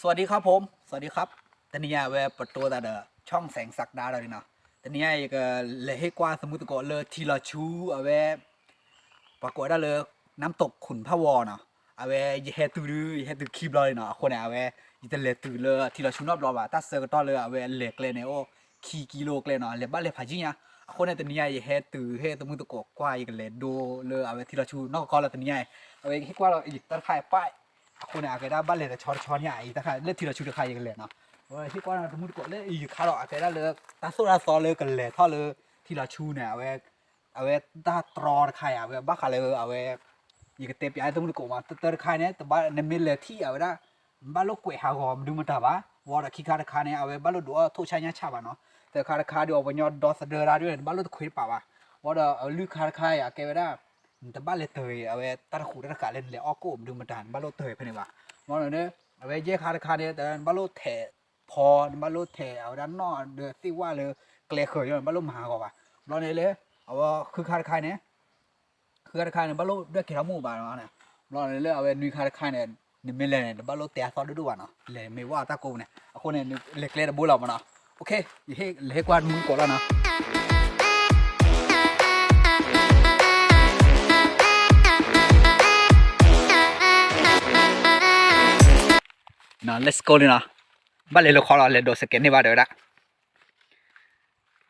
สวัสดีครับผม สวัสดีครับ တနံၤညါအဝဲပတိသးဒီး ช่องแสงศักดา ဒီးနီၤ, တနံၤညါယကလဲၤဟ့ၣ်ကွၢ်သမုၢ်သကိးလၢထံလီၤဆူအဝဲ ပှၤကိးဝဲဒၣ်လၢ น้ำตกขุนพะวอ နီၤ, အဝဲယဟဲတုၤဒု ယဟဲတုၤခံဘျီလံနီၤ, အဃိန့ၣ် အဝဲ ယတလဲၤတုၤလၢထံလီၤဆူနီတဘျီဘၣ်, တၢ်ဆၢကတီၢ်လၢအဝဲလဲၤကျဲန့ၣ် အိၣ် ခံကံလိကျဲနီၤ, လဲၤဘၣ်လဲၤဖးယံာ်ညါ, အဃိန့ၣ် တနံၤညါယဟဲတုၤဟ့ၣ်သမုၢ်သကိးကွၢ် ယကလဲၤဒိလၢအဝဲထံလီၤဆူနီၢ်ကီၢ်လၢတနံၤညါအံၤ, အဝဲယကဟ့ၣ်ကွၢ်လီၤ တၢ်တခါအံၤပၢ် အဃိန့ၣ် အကဲဒၣ်ဘၣ်လဲၤတဆီတဆီန့ၣ်ဧါ, အံၤတခါလၢထံလီၤဆူတခါယကလဲၤနီၤ, အဝဲဟ့ၣ်ကွၢ်လီၤသမုၢ်သကိးလၢအံၤယခါဒီး အကဲဒၣ်လၢ တၢ်သိၣ်တၢ်သီလၢကလဲၤထီၣ်လၢထံလီၤဆူန့ၣ် အဝဲ အဝဲတၢ်တြီတခါအံၤ အဝဲဘၣ်ဃးလၢအဝဲ ယကတဲပၠးသမုၢ်သကိးမး တၢ်တၢ်တခါန့ၣ် တဘၣ်နမ့ၢ်လဲၤထံၣ်အဝဲဒၣ် နဘၣ်လိၣ်ကွဲးဟးဂီၤမနုၤမတၤဘၣ်, ဝံၤဒီးခံခါတခါန့ၣ် အဝဲဘၣ်လိၣ်ဒိးအီၣ်ထိၣ်ဆၣ်ညၣ်ဆၣ်ဘၣ်နီၤ, သၢခါတခါဒီးပှၤကညီဒီသဒၢတၢ်ဒ်န့ၣ် နဘၣ်လိၣ်တခွ့တပာ်ဘၣ်, ဝံၤဒီးအလွံၢ်ခါတခါအံၤ အကဲဝဲဒၣ် နတဘၣ်လဲၤတၢၤအံၤ အဝဲတၢ်တဃူးတၢ်တဃာ်လၢနလဲၤအီၣ်ကိၣ်မနုၤမတၤ နဘၣ်လိၣ်တၢၤဖဲန့ၣ်ဘၣ်, ဝံၤဒီး အဝဲယဲၢ်ခါတခါန့ၣ် နဘၣ်လိၣ်ထဲးဖီ နဘၣ်လိၣ်ထဲးအဝဲဒၣ်နီၣ်ဒီးသ့ၣ်ဝၣ်လၢကျဲဃၢၤ နဘၣ်လိၣ်မၤဟးဂီၤဘၣ်, ဘျီန့ၣ်လၢ အဝဲဃုခါတခါန့ၣ် ဃုခါတခါန့ၣ် ဘၣ်လိၣ်ဒွဲၣ်ကဲထီၣ်မူဘၣ်နီၤ, ဘျီန့ၣ်လၢအဝဲနွံခါတခါန့ၣ် နမ့ၢ်လဲၤန့ၣ် နဘၣ်လိၣ်တဲအသီၣ်ဒိၣ်ဒိၣ်ဘၣ်နီၤ, လဲၤမ့ၢ်ဝဲအတၢ်ကိးပူၤန့ၣ် အဃိန့ၣ် လဲၤကျဲတဘိလီၤမးနီၤ, လဲၤဟ့ၣ်ကွၢ်သမုၢ်သကိးလီၤနီၤ. Let's go လံနီၤ, ဘၣ်လဲၤလၢခီလီၤ လဲၤဒိးစကဲးန့ၢ်ဘၣ်တဲဝဲဒၣ်,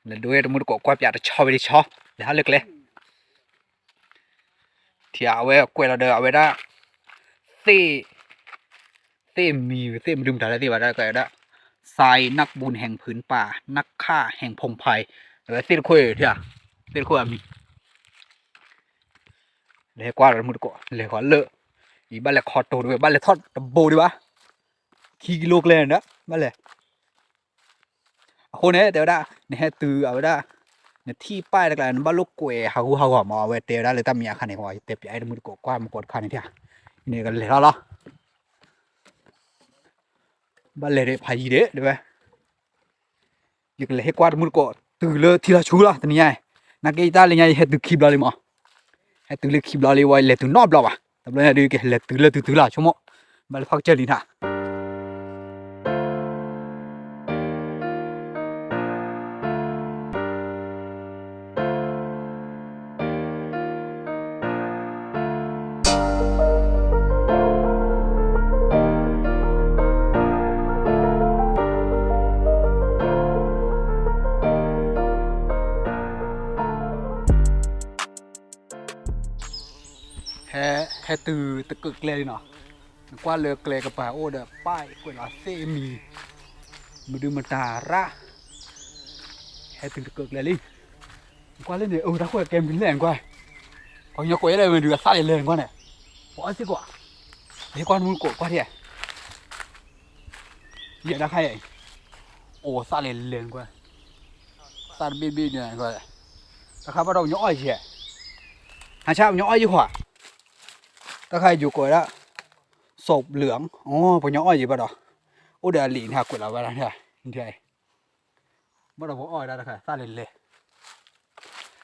လဲၤဒိးဟ့ၣ်သမုၢ်သကိးကွၢ်ပၠးတဆီဝံၤတဆီ, လဲၤဟးလၢကျဲ ထံၣ်အဝဲကွဲးလီၤဒီးအဝဲဒၣ် သ့ၣ် သ့ၣ်မံၤသ့ၣ်မနုၤမတၤလၢသ့ၣ်ဘၣ်ဒၣ်ကဲဝဲဒၣ် ทรายนักบุญแห่งผืนป่า นักฆ่าแห่งพงไพร အဝဲသ့ၣ်တခိၣ်အံၤထံၣ်ဧါ, သ့ၣ်တခိၣ်အမံၤ, လဲၤဟဲကွၢ်လီၤသမုၢ်သကိး လဲၤဃီၤလၢ, အံၤဘၣ်လဲၤခီတိၤဒံးဝဲ ဘၣ်လဲၤထီၣ်တဘိဒံးဘၣ်, ခံကံလိကျဲန့ၣ်ဒီး ဘၣ်လဲၤ အဃိန့ၣ် တဲဝဲဒၣ် နဟဲတုၤအဝဲဒၣ် နထံၣ်ပၢ်တကျါ နဘၣ်လိၣ်ကွဲးဟးဂူာ်ဟးဂီၤမး အဝဲတဲဝဲဒၣ်လၢတၢ်မဲာ်ညါခါန့ၣ် ယတဲပၠးအံၤသမုၢ်သကိးကွၢ်မကိးတခါန့ၣ်ထံၣ်, န့ၣ်ကလဲၤထီၣ်လီၤ, ဘၣ်လဲၤဒံးဖးယံၤဒံး တဲဝဲ ယကလဲၤဟ့ၣ်ကွၢ်သမုၢ်သကိး တုၤလၢထံလီၤဆူလီၤ တနံၤညါအံၤ, နာ်က့တၢ်လၢညါ ယဟဲတုၤခံဘျီလံမး, ဟဲတုၤလၢခံဘျီလံ ဝဲလဲၤတုၤနီတဘျီဘၣ်, တဘျီညါဒုးကလဲၤတုၤလၢတုၤတုၤလီၤ ဆိကမိၣ်, ဘၣ်လဲၤဖီၣ်ကစၢၢ်လံထါ ဟဲ ဟဲတုၤတကၢၢ်ကျဲလံနီၤ, နကွၢ်လၢကျဲကပၤအိၣ်ဒီး ပၢ်ကွဲးလီၤသ့ၣ်မံၤ မဒုမတၤရၣ်, ဟဲတုၤတကၢၢ်ကျဲလံ, နကွၢ်လၢန့ၣ် အတၢ်ဃိၣ်ကဲမုၢ်လဲၣ်နကွၢ်, ပှၤကညီကွဲးလၢမ့ၢ်ဒုးအသၣ်လဲၤလဲၤနကွၢ်န့ၣ်, ပှၤအီၣ်စ့ၢ်ကီး, ဟဲကွၢ်မုၢ်ကိးကွၢ်ထံၣ် ယဲဒၣ်ခါအံၤ, အိၣ်သၣ်လဲၤလဲၤနကွၢ်, သၣ်တဘ့ၣ်ဘ့ၣ်န့ၣ်ကွၢ်, တၢ်ခါဘၣ်ဒီးပှၤကညီအီၣ်ယဲၢ်, ဟါဆၣ်ပှၤကညီအီၣ်ယဲၢ်ဃီ, တၢ်ခါယိၤကိးဝဲဒၣ်, စီးလၢၣ်, ပှၤကညီအီၣ်ယဲၢ်ဘၣ်ဒီး, အိၣ်ဒီးအလံာ်န့ၣ် ဟးကွဲးလီၤဝဲဒၣ်န့ၣ်, ဘၣ်ဒီးပှၤအီၣ်ဝဲဒၣ်တၢ်ခါသၣ်လဲၤလဲၤ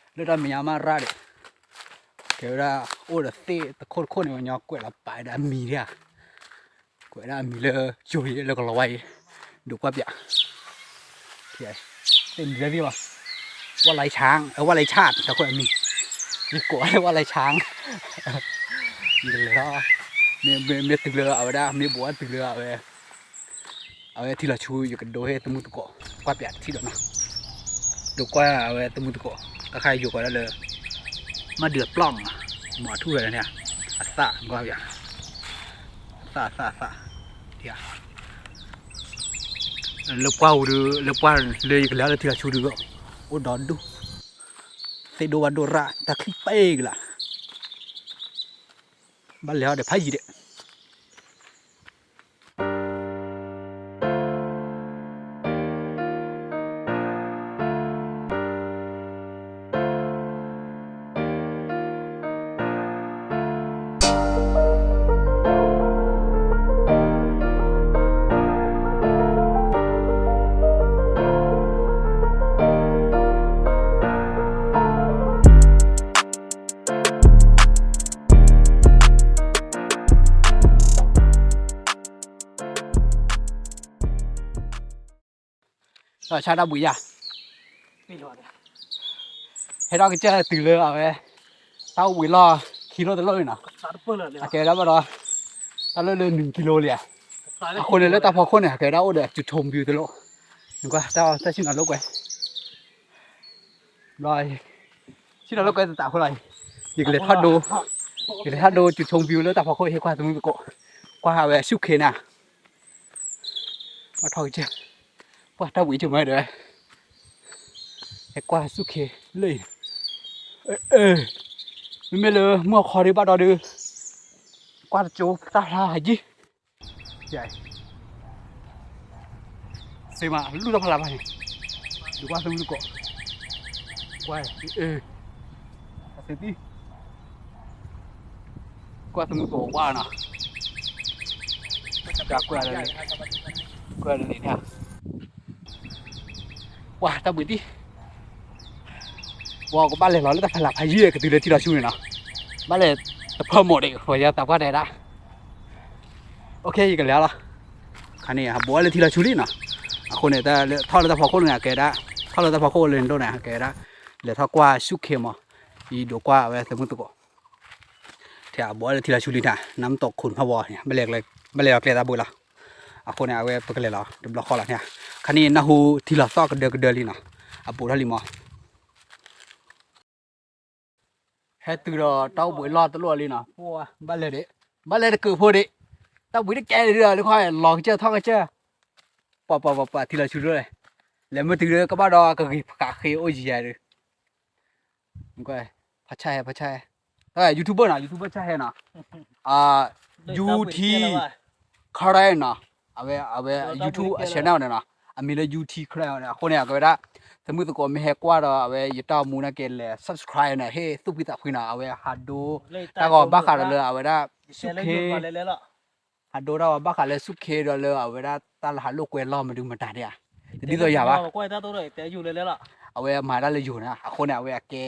လၢတၢ်မဲာ်ညါမးရၣ်ဒီး, ကဲဝဲဒၣ် အိၣ်ဒီးသ့ၣ်တခိၣ်တခိၣ်န့ၣ် ပှၤကညီကွဲးလီၤပာ်ဝဲဒၣ်အမံၤဒၣ်ဧါ, ကွဲးဝဲဒၣ်အမံၤလၢယိၤယဲၢ်လၢကလီၤဝါအံၤ, ဒုးကွၢ်ပၠး, သ့ၣ်မံၤလၢသ့ၣ်ဘၣ်, ဝၣ်လံဆၣ်, ဝၣ်လံဆၣ် တၢ်ကွဲးအမံၤ, ယကိးဝဲလၢဝၣ်လံဆၣ်, ယကလဲၤထီၣ်, မ့ၢ်တုၤလၢအဝဲဒၣ် မ့ၢ်ဘိးဝဲတုၤလၢအဝဲ အဝဲထံလီၤဆူ ယကဒိဟ့ၣ်သမုၢ်သကိး ကွၢ်ပၠးတထံၣ်ဒီးနီၤ, ဒိကွၢ်အဝဲသမုၢ်သကိး တၢ်ခါယိၤကိးဒၣ်လၢ မၤဒုးအပျီၢ်မး, မၤထူၣ်ဝဲဒၣ်န့ၣ်, အသၣ်ကွၢ်ပၠး, အသၣ်အသၣ်အသၣ်, လၢပှၢ်ပူၤဒုး လၢပှၢ်လၢယကလဲၤလၢထံလီၤဆူဒုး အိၣ်ဒီဒူၣ်, သ့ၣ်ဒိၣ်ဝၣ်ဒိၣ်ရၣ် တၢ်ချံပ့ၢ်ကလာ်, ဘၣ်လဲၤအီၤဒီးဖးယံၤဒံး ဒီးဆါတၢ်ဘှံးယါ, ဟဲထီၣ်ကစၢၢ်တုၤလၢအဝဲ တၢ်အိၣ်ဘှံးလီၢ်ခံလိၣ်တလိၣ်န့ၣ်နီၤ, အကဲဒၣ်ဘၣ်ဒီး တၢ်လၢလၢနွံကံလိလံဧါ, အဃိန့ၣ်လၢတၢ်ဖီခိၣ်န့ၣ် အကဲဒၣ်အိၣ်ဒီး ကၠူၤထိၣ်ဘံတလိၣ်, နကွၢ်တၢ်ဆ့ၣ်နီၤလိာ်ကွဲ ဘျီ ဆ့ၣ်နီၤလိာ်ကွဲတသးဖိလီၤ, ယကလဲၤထီၣ်ဒိ ယကလဲၤထီၣ်ဒိ ကၠူၤထိၣ်ဘံလၢတၢ်ဖီခိၣ် ဟ့ၣ်ကွၢ်သမုသကိး, ကွၢ်ဝဲဆူၣ်ခ့နၤ, ဘၣ်ထီၣ်ကစၢၢ်, ပှၢ်တၢ်ဘှံးဆိမဲဒီး ဟဲကွၢ်ဆူၣ်ခ့လၢအံၤ, မ့မ့ၢ်လၢမုၢ်အခီဒုးဘၣ်ဒီးဒုး ကွၢ်တကၠိတၢ်ဖျါဟးယံၤ, စ့မးလူၢ်တၢ်ဖျါဘၣ်န့ၣ်, ဒုးကွၢ်သမုသကိး, ကွၢ်, အသ့တံၢ် ကွၢ်သမုသကိးဝါနီၤ, ကွၢ်လၢလံၤ, ကွၢ်လၢလံၤန့ၣ်, ပှၢ်တၢ်ဘှံးတံၢ်, ပှၤကဘၣ်လဲၤလီၤလၢတၢ်ဖးလၢ်ဖးယံၤကတုၤလၢထံလီၤဆူန့ၣ်နီၤ, ဘၣ်လဲၤတဖၢမိၣ်ဒံး ပှၤယသးပှၢ်တဲဒၣ်, အိၣ်ခ့ ယကလဲၤလီၤ, ခါန့ၣ် အဘူးဝဲလၢထံလီၤဆူလံနီၤ, အဃိန့ၣ် ထီၣ်လၢတၢ်ဖီခိၣ်န့ၣ် အကဲဒၣ်, ထီၣ်လၢတၢ်ဖီခိၣ်လၢနဒိၣ်န့ၣ် အကဲဒၣ်, လဲၤထီၣ်ကွၢ်ဆူၣ်ခ့မး, ယဒိးကွၢ်အဝဲသမုသကိး ထဲအဘူးလၢထံလီၤဆူလံထါ နမ်တီၢ်ခိၣ်ဖးဝီန့ၣ် ဘၣ်လဲၤလီၤကျဲသးဘိလီၤ, အဃိန့ၣ် အဝဲပကလဲၤလီၤ တဘျီဃီလီၤန့ၣ်, ခါန့ၣ်နၢ်ဟူထံလီၤသီၣ်ကဒၢကဒၢလံနီၤ, အဘူးထီၣ်လံမး, ဟဲတုၤဒီးတၢ်အိၣ်ဘှံးလီၢ်တလိၣ်လံနီၤ, ဘၣ်လဲၤဒံး, ဘၣ်လဲၤတကုးဖိဒံး, တၢ်ဘှံးတကဲဒံးဒီး လၢခီလီၤကစၢၢ်ထီၣ်ကစၢၢ်, ပှၤပှၤပှၤပှၤထံလီၤဆူလီၤ, လဲၤမ့ၢ်တုၤလၢကဘၣ်ဒီးကဂ့ၤဖးဃ့အိၣ်ယံၤယၤဒံး ဖးဆၣ်ဟဲ ဖးဆၣ်ဟဲ, YouTuber နီၤ YouTuber ဆၣ်ဟဲနီၤ, UT Karen နီၤ, အဝဲ အဝဲ YouTube channel န့ၣ်နီၤ, အမံၤလၢ UT Karen န့ၣ် အဃိန့ၣ် အကဝဲဒၣ် သမုသကိးမ့ၢ်ဟဲကွၢ်ဒီး အဝဲယတၢ်အိၣ်မူနာ်က့လဲၤ subscribe န့ၣ် ဟ့ၣ်သူၣ်ဖှံသးဖှံနီၤ, အဝဲဟးဒိ တၢ်ဂီၤဘၣ်ဃးဒီးလၢအဝဲဒၣ် ဆူၣ်ခ့ ဟးဒိတၢ်ဂီၤဘၣ်ဃးလၢဆူၣ်ခ့ဒီးလၢအဝဲဒၣ်တၢ်လၢဟးလိာ်ကွဲလီၢ်မနုၤမတၤန့ၣ်ဧါ, တဒ်သိးယၤဘၣ်, အဝဲမၤတၢ်လၢယိၤန့ၣ် အဃိန့ၣ် အဝဲအကဲ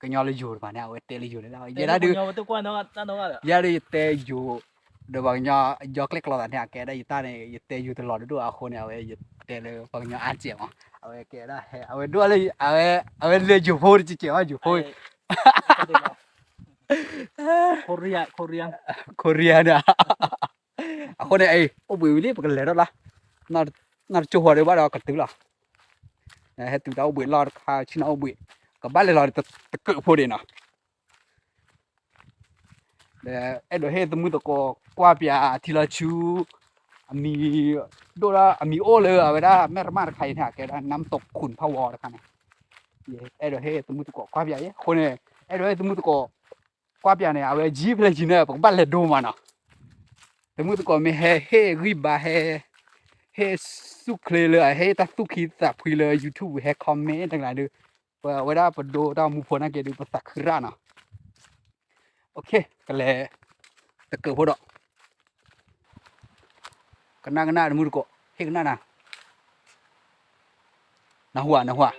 ကညီလၢယိၤတဖၣ်န့ၣ် အဝဲတဲလၢယိၤန့ၣ် ယဲဒၣ်ဒုး ယဲဒၣ်ယတဲယိၤ ဒီးပှၤကညီ ယီကျဲၣ်ကျီသးန့ၣ် အကဲဒၣ်ယတၢ်န့ၣ် ယတဲယိၤတလီၤဒိၣ်ဒိၣ်အဃိန့ၣ် အဝဲယတဲလၢပှၤကညီအါစဲးမး အဝဲကဲဒၣ်ဟဲ အဝဲဒိၣ်လၢ အဝဲလၢယိၤဖိတစဲးစဲးမး ယိၤဖိ Korean န့ၣ် အဃိန့ၣ် အိၣ်ဘှံးဝံၤလံ ပကလဲၤထီၣ်လီၤ နီၢ်တကၠိၢ်ဃီဒီးဘၣ်ဒီးကတုၤလီၤ ဟဲတုၤတၢ်အိၣ်ဘှံးလီၢ်တခါ ဆ့ၣ်နီၤအိၣ်ဘှံး ကဘၣ်လဲၤလီၤတကုးဖိဒံးနီၤ ဒီးအဲၣ်ဒိးဟ့ၣ်သမုၢ်သကိးကွၢ်ပၠးထံလီၤဆူ အမံၤ ဒိၣ်ဒီးအမံၤအိၣ်လၢအဝဲဒၣ် မဲၢ်ရမၣ်တခါအံၤန့ၣ် ကဲဒၣ် နမ်တီၢ်ခိၣ်ဖးဝီတခါန့ၣ် အဲၣ်ဒိးဟ့ၣ်သမုၢ်သကိးကွၢ်ပၠးအံၤ အဃိန့ၣ် အဲၣ်ဒိးဟ့ၣ်သမုၢ်သကိးကွၢ်ပၠးန့ၣ် အဝဲယံၤဖဲလဲၣ်ယံၤန့ၣ် ပကဘၣ်လဲၤဒိမးနီၤ သမုၢ်သကိးမ့ၢ်ဟဲဟ့ၣ်ဂံၢ်ဘါဟဲ ဟ့ၣ်ဆူၣ်ချ့လၢအဟ့ၣ်တၢ်သူၣ်ဖှံသးဖှံလၢ YouTube ဟဲ comment တကလးဒုး ပဝဲဒၣ်ပဒိတၢ်မူဖိနာ်က့ဒုး ပသးခုရၣ်နီၤ ကလဲၤတကုးဖိဒီး ကနၣ်ကနၣ်တမုၢ်သကိး ဟ့ၣ်ကနၣ်နၤ နၢ်ဟူဧါ နၢ်ဟူဧါ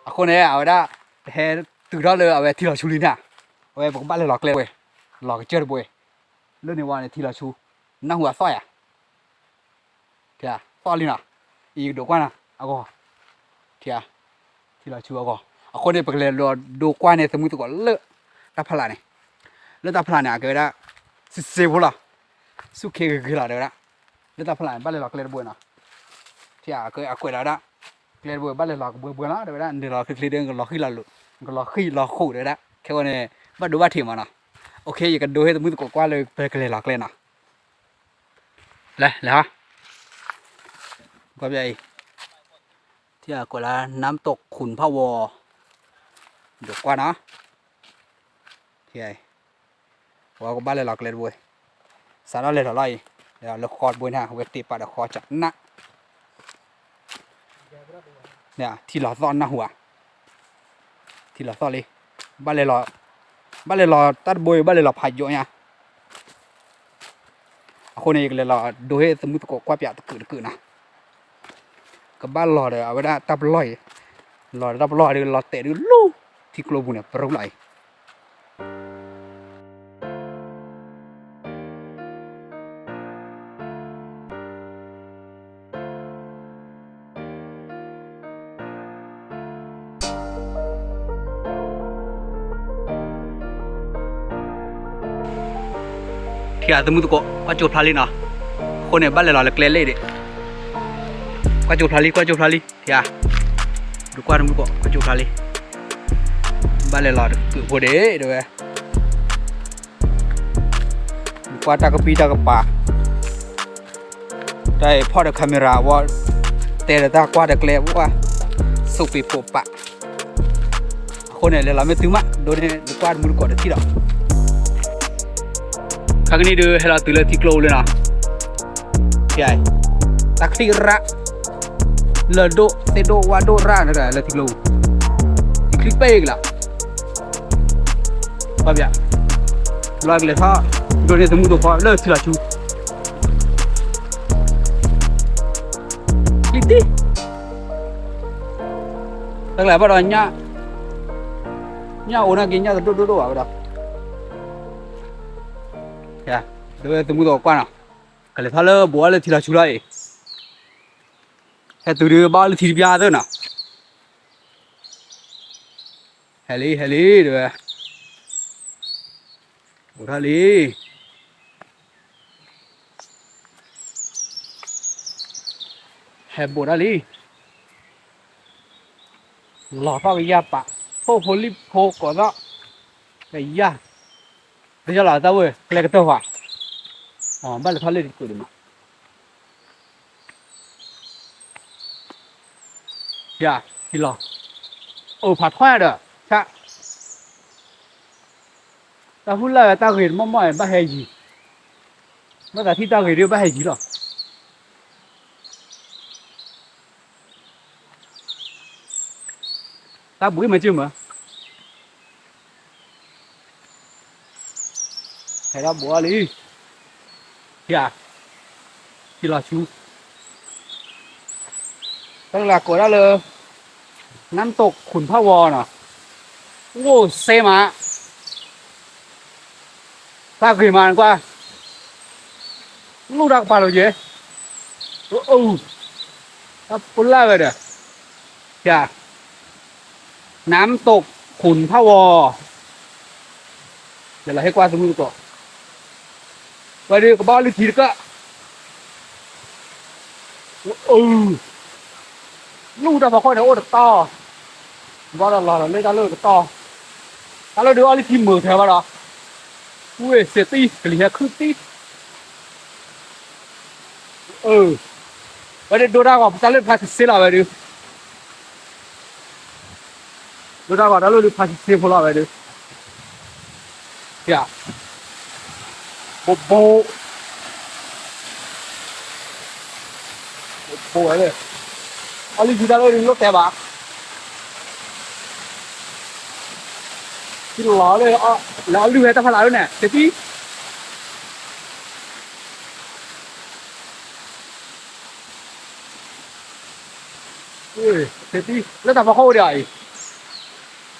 အဃိန့ၣ် အဝဲဒၣ် ပဟဲတုၤထီၣ်လၢအဝဲထံလီၤဆူလံန့ၣ် အဝဲပကဘၣ်လဲၤလီၤကျဲတဘိ လီၤကစၢၢ်တဘိ လၢန့ၣ်ဝံၤန့ၣ် ထံလီၤဆူ နၢ်ဟူအသီၣ်ယၤ ထံသီၣ်လံနီၤ အံၤကဒိးကွၢ်နၤ အဂီၢ် ထံ ထံလီၤဆူအဂီၢ် အဃိန့ၣ် ပကလဲၤလီၤဒိကွၢ်န့ၣ် သမုၢ်သကိးလၢ တၢ်ဖးလၢ်န့ၣ် လၢတၢ်ဖးလၢ်န့ၣ် အကဲဝဲဒၣ် စ့စ့ဖိလီၤ ဆူၣ်ခ့ဂ့ၤဂ့ၤလီၤ တဲဝဲဒၣ် လၢတၢ်ဖးလၢ်န့ၣ် ဘၣ်လဲၤလီၤကျဲတဘိနီၤ ထံအကွဲးလီၤဝဲဒၣ် ကျဲတဘိ ဘၣ်လဲၤလီၤကဘှဲဘှဲလီၤ တဲဝဲဒၣ် နလဲၤလီၤချ့ချ့ဒီး နကလီၤဃံၣ်လီၤလိာ် နကလီၤဃံၣ်လီၤဃိးတဲဝဲဒၣ် ခဲအံၤန့ၣ် ဘၣ်ဒိဘၣ်ထံးမးနီၤ အိၣ်ခ့ ယကဒိဟ့ၣ်သမုၢ်သကိးကွၢ်လၢပကလဲၤလီၤကျဲနီၤ လဲၤ လဲၤဟီ ကွၢ်ပၠးအံၤ ထံအကွဲးလီၤ နမ်တီၢ်ခိၣ်ဖးဝီ ဒိးကွၢ်နီၤ ထံအံၤ ပှၤကဘၣ်လဲၤလီၤကျဲတဘိ စးထီၣ်လဲၤလီၤလီၤအံၤ လဲၤလီၤလၢဃီတဘိန့ၣ် ဝဲတ့ပာ်ဒီးဃီကနၣ် ထံလီၤသီၣ်နၢ်ဟူဧါ ထံလီၤသီၣ်လံ ဘၣ်လဲၤလီၤ ဘၣ်လဲၤလီၤတၢ်တဘိအံၤ ဘၣ်လဲၤလီၤဖးယိာ်ညါ အဃိန့ၣ် ယကလဲၤလီၤဒိဟ့ၣ်သမုၢ်သကိးကွၢ်ပၠးတကုးတကုးနီၤ ကဘၣ်လီၤဒီးအဝဲဒၣ်တၢ်ပလီၢ်အံၤ လီၤဒီးတၢ်ပလီၢ်ဒီးလီၤတဲာ်ဒုးလူၤ ထံကျိပူၤန့ၣ် ပရူလီၤအံၤ သမုၢ်သကိး ကွၢ်ကၠိဖျါလံနီၤ, အဃိန့ၣ် ဘၣ်လဲၤလီၤလၢကျဲလၢအံၤဒံး, ကွၢ်ကၠိဖျါလံ ကွၢ်ကၠိဖျါလံ, ယၤ, ဒုးကွၢ်သမုၢ်သကိး ကွၢ်ကၠိဖျါလံ, ဘၣ်လဲၤလီၤတကုးဖိဒံး တဲဝဲ, ကွၢ်တၢ်ကပံၢ်တၢ်ကပၤ တၢ်အံၤဖီၣ်ဒီး camera ဝဲ, တဲဒီးတၢ်ကွၢ်ဒီးကျဲဝဲ, စိးပ့ၤဖိးပာ်, အဃိန့ၣ် လဲၤလီၤမ့ၢ်တုၤမး ဒိန့ၣ် ဒုးကွၢ်သမုၢ်သကိးတထံၣ်ဒီး, ခဲကနံၣ်ဒုး ဟဲလီၤတုၤလၢထံကျိပူၤလံနီၤ, တၢ်ချံရၣ်, လၢၢ်ဒိၣ်သ့ၣ်ဒိၣ်ဝၣ်ဒိၣ်ရၣ်န့ၣ် လၢထံကျိပူၤ, ထံချံပ့ၢ်ကလး ကွၢ်ပၠး, လီၤကလဲၤထီၣ် ဒိန့ၣ်သမုၢ်သကိးလၢထံလီၤဆူ ချံတံၢ်, တၢ်ကလဲၤဘၣ်ဒီး ညၣ်အိၣ်နာ်က့ ညၣ်တဒိၣ်ဒိၣ်ဒိၣ်ဘၣ်ဝဲဒီး, ဒ်ဝဲသမုၢ်သကိးကွၢ်နီၤ, ကလဲၤထီၣ်လၢဘူးအီၣ်လၢထံလီၤဆူလီၤအံၤ, ဟဲတုၤဒုးဘၣ်အီၣ်လၢထံတပျၢ်သၢနီၤ ဟဲလံ ဟဲလံ တဲဝဲ, ဘူးထီၣ်လံ, ဟဲဘူးထီၣ်လံ, လီၤထီၣ်ကယၢ်ပာ်, ထိၣ်ဖိလံၣ်ဖိကိးသီၣ်, ကယၢ်, တယၢ်လီၤတၢ်ဝဲ ကျဲကတၢၢ်ဃီ, ဘၣ်လဲၤထီၣ်လၢတကုးဒံးမး ယၤ, ထံလီၤ, အိၣ်ဖးထီယၤဒီး, ဆၣ်, တၢ်ဟူလၢ်ဝဲတၢ်ဂ့ၤတမီၢ်မီၢ် ဘၣ်ဟဲယံၤ, ဘၣ်သးထံၣ်တၢ်ဂ့ၤဒုးဘၣ်ဟဲယံၤလီၤ, တၢ်ဘှံးမ့ၢ်ကၠ့ၢ်မး ဟဲဒီးဘူးအီၣ်လံ, ယၤ, ထံလီၤဆူ, တၢ်လၢကိးဒၣ်လၢ နၢမ်တိးခိၣ်ဖးဝီနီၤ, အိၣ်စဲမး, တၢ်ဂ့ၤမးနကွၢ်, လူၢ်တၢ်ကပၤလီၤယဲ, အိၣ်, တၢ်ပလၢ်ဝဲဒီး, ယၤ နၢမ်တိးခိၣ်ဖးဝီ, လဲၤလီၤဟ့ၣ်ကွၢ်သမုၢ်သကိး, ဝဲဒုးကဘၣ်အီၣ်လၢထံတကၢၢ်, လူၢ်တၢ်ဖီခိၣ်န့ၣ်အိၣ်တတီၤ, ဘၣ်ဒီးလီၤလီၤလၢတၢ်လၢတတီၤ, တၢ်လၢဒုးအီၣ်လၢထံမုာ်ထဲဘၣ်ဒီး, ဝ့ၢ်စ့တံၢ် ကလံၤဟဲခုၣ်တံၢ် ဝဲဒၣ်ဒိတၢ်ဂီၤတၢ်လၢဖးဆံးဆ့လီၤဝဲဒုး, ဒိတၢ်ဂီၤတၢ်လၢဖးဆံးဆ့ဖိလီၤဝဲဒုး, ဘိဘိ, ဘိဝဲ, အီၣ်လံထံတၢ်လၢဒုးလိၣ်တဲဘၣ်, ထံလီၤလၢ, လၢအီၣ်လုၢ်ဝဲတၢ်ဖးလးလၢန့ၣ် စ့တံၢ် လၢတၢ်ဖီခိၣ်အိၣ်ဒီးအံၤ, ဘၣ်လဲၤ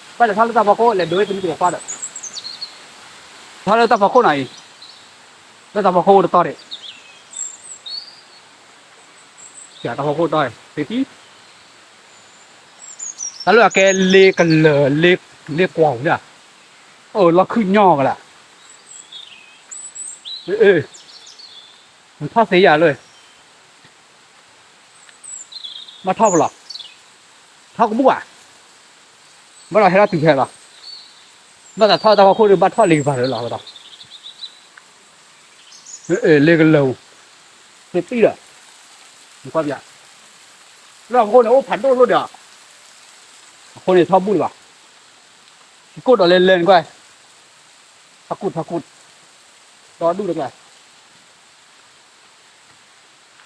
ထီၣ်လၢတၢ်ဖီခိၣ် လဲၤဒိဝဲတမံၤတကွၢ်ဒီး, ထီၣ်လၢတၢ်ဖီခိၣ်နီၤအံၤ, လၢတၢ်ဖီခိၣ်အိၣ်တတီၤဒံး, တၢ်ဖီခိၣ်တီၤ, တံၢ်, တၢ်လၢအကဲလ့ကလၢၤ, လ့ကွီၤန့ၣ်, အိၣ်လီၢ်ခုၣ်ညီကလး, ထီၣ်သ့ယၤလၢ ဘၣ်ထီၣ်ပလီၤ, ထီၣ်ကဘူၣ်ဧါ, ဘၣ်ဒီးဟဲထီၣ်တုၤဖဲလီၤ, ဘၣ်သးထီၣ်တၢ်ဖီခိၣ်ဒီးဘၣ်ထီၣ်လံကပၤလၢလီၤဝဲဒီး, လ့ကလၢၤ, သ့ၣ်တံၢ်ဒီး, ကွၢ်ပၠး, လၢအဃိန့ၣ်အိၣ်ဖးဒိၣ်လိၣ်ဒီး, အဃိန့ၣ်ထီၣ်ဘူၣ်လၢၤဘၣ်, ထံကိၣ်ဒီးလဲၤလဲၤနကွၢ်, ထီၣ်ကူၣ်ထီၣ်ကူၣ်, ဒီဒူၣ်တကျါ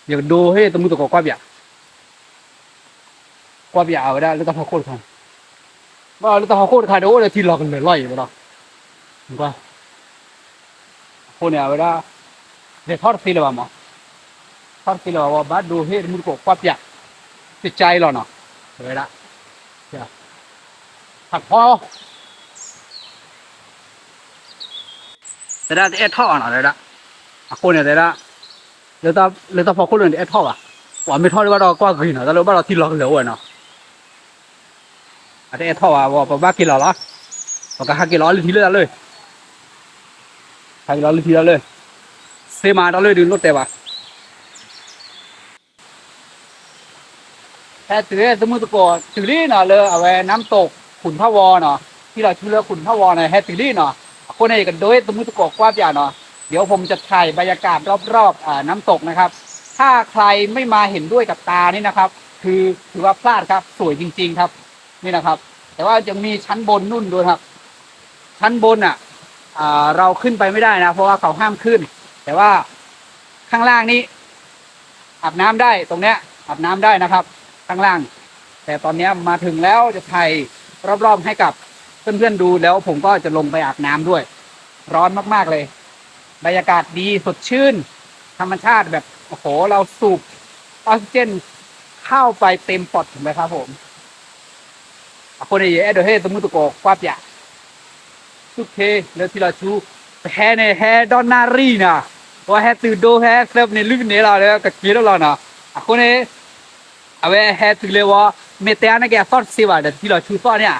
ယကဒိဟ့ၣ်သမုၢ်သကိးကွၢ်ပၠး, ကွၢ်ပၠးအဝဲဒၣ်လၢတၢ်ဖီခိၣ်တခါ, ဘၣ်လၢတၢ်ဖီခိၣ်တခါဒီးအိၣ်ဒီးထံလီၤကလၢာ်လီၤအံၤဝဲဒီး, ကွၢ်, အဃိန့ၣ် အဝဲဒၣ် လဲၤထီၣ်တသ့လၢၤဘၣ်မး, ထီၣ်တသ့လၢၤဘၣ်ဝဲ ဘၣ်ဒိဟ့ၣ်သမုၢ်သကိးကွၢ်ပၠး, တကါအံၤလီၤနီၤ, အဝဲဒၣ်, ဟးထီၣ် တဲဒၣ်တအဲၣ်ထီၣ်ဘၣ်နီၤ တဲဒၣ်, အဃိန့ၣ်တဲဒၣ်, လၢတၢ်ဖီခိၣ်လၢန့ၣ်တအဲၣ်ထီၣ်ဘၣ်, ပှၤမ့ၢ်ထီၣ်လၢဘၣ်ဒီးကွၢ်ဂ့ၤနီၤ တၢ်လၢဘၣ်ဒီးထံလီၤကလၢာ်အိၣ်ဝဲနီၤ, အတအဲၣ်ထီၣ်ဘၣ်ဝဲ ပဘၣ်က့ၤလီၤလီၤ, ပကဟးက့ၤလီၤအီၣ်လၢထံလၢတၢ်လၢ, ဟးက့ၤလီၤလၢထံတၢ်လၢ, စ့မၤတၢ်လၢဒုးလိၣ်တဲဘၣ်. ဟဲတုၤသမုၢ်သကိးတုၤလံနီၤ လၢအဝဲ น้ำตก ขุนทวรနီၤ, ထံလီၤဆူလၢ ขุนทวรနီၤ ဟဲတုၤလံနီၤ. အဃိန့ၣ် ယကဒိသမုၢ်သကိးကွၢ်ပၠးနီၤ, เดี๋ยวผมจะถ่ายบรรยากาศรอบๆ อ่า น้ำตกนะครับ ถ้าใครไม่มาเห็นด้วยกับตานี่นะครับ คือถือว่าพลาดครับ สวยจริงๆครับ นี่นะครับ แต่ว่ายังมีชั้นบนนู่นด้วยครับ ชั้นบนอ่ะ อ่า เราขึ้นไปไม่ได้นะ เพราะว่าเขาห้ามขึ้น แต่ว่าข้างล่างนี้ อาบน้ำได้ตรงเนี้ย อาบน้ำได้นะครับ ข้างล่าง แต่ตอนเนี้ยมาถึงแล้วจะถ่ายรอบๆให้กับเพื่อนๆดู แล้วผมก็จะลงไปอาบน้ำด้วย ร้อนมากๆเลย บรรยากาศดีสดชื่น ธรรมชาติแบบ โอ้โห เราสูบออกซิเจนเข้าไปเต็มปอดเลยครับผม အဃိန့ၣ် ယအဲၣ်ဒိးဟ့ၣ်သမုၢ်သကိးကွၢ်ပၠး ဆူၣ်ခ့လၢထံလီၤဆူ ပဟဲန့ၣ် ဟဲဒီနၣ်ရံၣ်နီၤ, ပဟဲတုၤဒိဟဲသၢပနံးလွံၢ်ပနံးလီၤ လၢကက့ၤထီၣ်လီၤနီၤ. အဃိန့ၣ် အဝဲဟဲတုၤလၢဝဲ မ့ၢ်တဲအါန့ၢ်က့ၤအသီၣ်တသ့ဘၣ်ဒီး ထံလီၤဆူသီၣ်န့ၣ်ဧါ,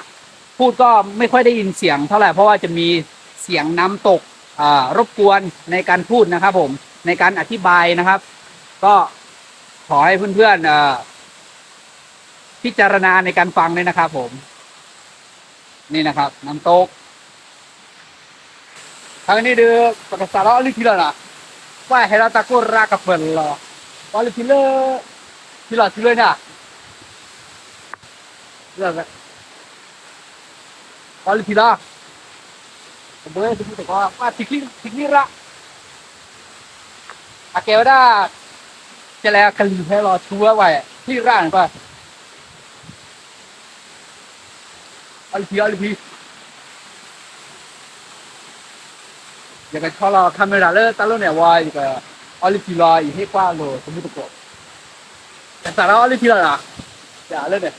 พูดก็ไม่ค่อยได้ยินเสียงเท่าไหร่ เพราะว่าจะมีเสียงน้ำตก อ่า รบกวนในการพูดนะครับผม ในการอธิบายนะครับ ก็ขอให้เพื่อนๆ เอ่อ พิจารณาในการฟังด้วยนะครับผม นี่นะครับ น้ำตก ครั้งนี้เด้อ ပကစးထီၣ်အီၣ်လုၢ်ထံလီၤနီၤ, ပှၤဟဲလီၤတၢ်ကိၢ်ရၢ်ကပၢၤလီၤ, ပှၤလုၢ်ထံလၢ ထံလီၤထံလၢန့ၣ် ပှၤလုၢ်ထံလီၤ, ပဘၢတမုၢ်တကိး ပှၤထံချံရၢ်, အကဲဝဲဒၣ် ကလဲၤကလုၢ်ဟဲလီၤဆူဝဲဝဲ ထံရၢ်န့ၣ်ပှၤ အီၣ်လုၢ်ထံ အီၣ်လုၢ်ထံ, ယကဆီလီၤ camera လၢတၢ်လီၢ်န့ၣ်ဝဲ ယကအီၣ်လုၢ်ထံလီၤ ယဟ့ၣ်ကွၢ်လိာ်တမုၢ်တကိး, ကစးထီၣ်အီၣ်လုၢ်ထံလီၤနီၤ, ယလၢန့ၣ်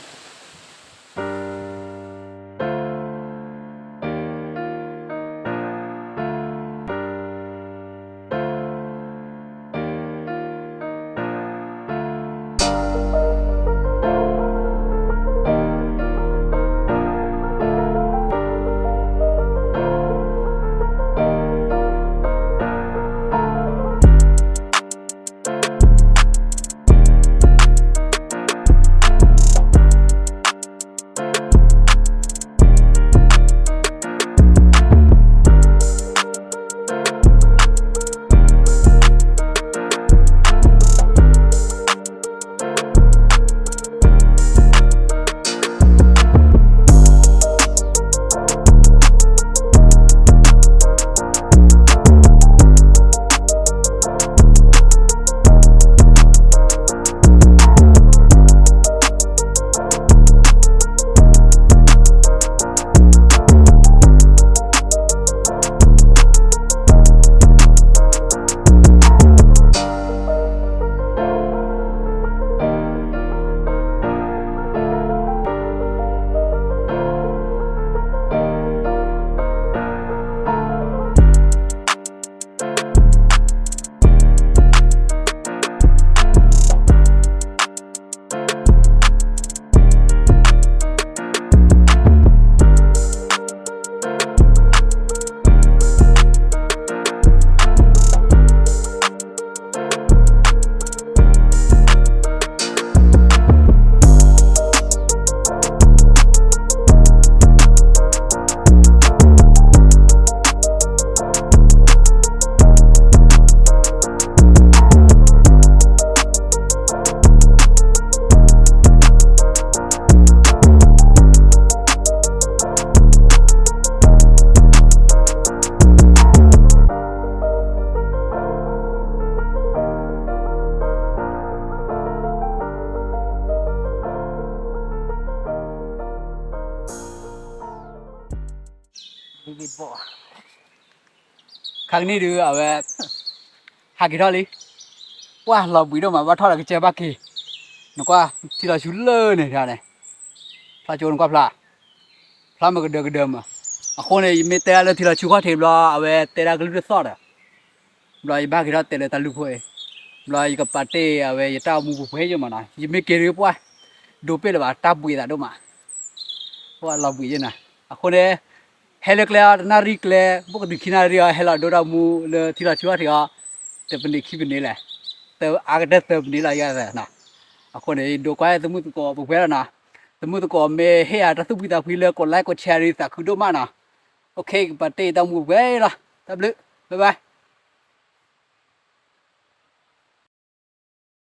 ခါကနံၣ်ဒုး အဝဲ ဟးက့ၤထီၣ်လံ, ပှၢ်လီၤဘှံးဒိၣ်မး ဘၣ်ထီၣ်ဒီးကစၢၢ်ဘၣ်က့ၤ, နကွၢ် ထံလီၤဆူလၢန့ၣ်န့ၣ်, ဖျါကၠိနကွၢ်ဖျါ, ဖျါမ့ၢ်ကဒၢကဒၢမး, အဃိန့ၣ် ယမ့ၢ်တဲဒၣ်လၢထံလီၤဆူခီၣ်ထံးဘျီ အဝဲတဲဒၣ်ကလုၢ်တသီၣ်ဒီး ဘျီယဘၣ်က့ၤထီၣ်တဲလၢတၢ်လုၢ်ဖိအံၤ, ဘျီယကပာ်တ့ၢ်အဝဲယတၢ်အိၣ်မူပူၤဖဲယိၣ်မးနီၤ, ယမ့ၢ်က့ၤဒုးပှၢ် ဒိးပ့ၢ်လၢၤဘၣ် တၢ်ဘှံးသးဒိၣ်မး, ပှၢ်လီၤဘှံးယဲနီၤ, အဃိန့ၣ် ဟဲလၢကျဲအီၤ တနၣ်ရံၣ်ကျဲ ဘိၣ်ကတုၤခံနၣ်ရံၣ်အီၤ ဟဲလီၤဒိတၢ်မူလၢထံလီၤဆူအီၤထံးအီၤ, တပနံးခံပနံးလဲၣ်, သၢအါကတၢၢ်သၢပနံးလီၤယၤသၢနီၤ. အဃိန့ၣ် ဒိးကွၢ်သမုၢ်သကိးပှဲၤပှဲၤလီၤနီၤ. သမုၢ်သကိးမ့ၢ်ဟ့ၣ်ယၤတၢ်သူၣ်ဖှံသးဖှံလၢကိးlikeကိးshareန့ၣ် သးခုဒိၣ်မးနီၤ. အိၣ်ခ့ ကပာ်တ့ၢ်တၢ်မူပှဲၤလီၤ. တၢ်ဘျုး, bye bye.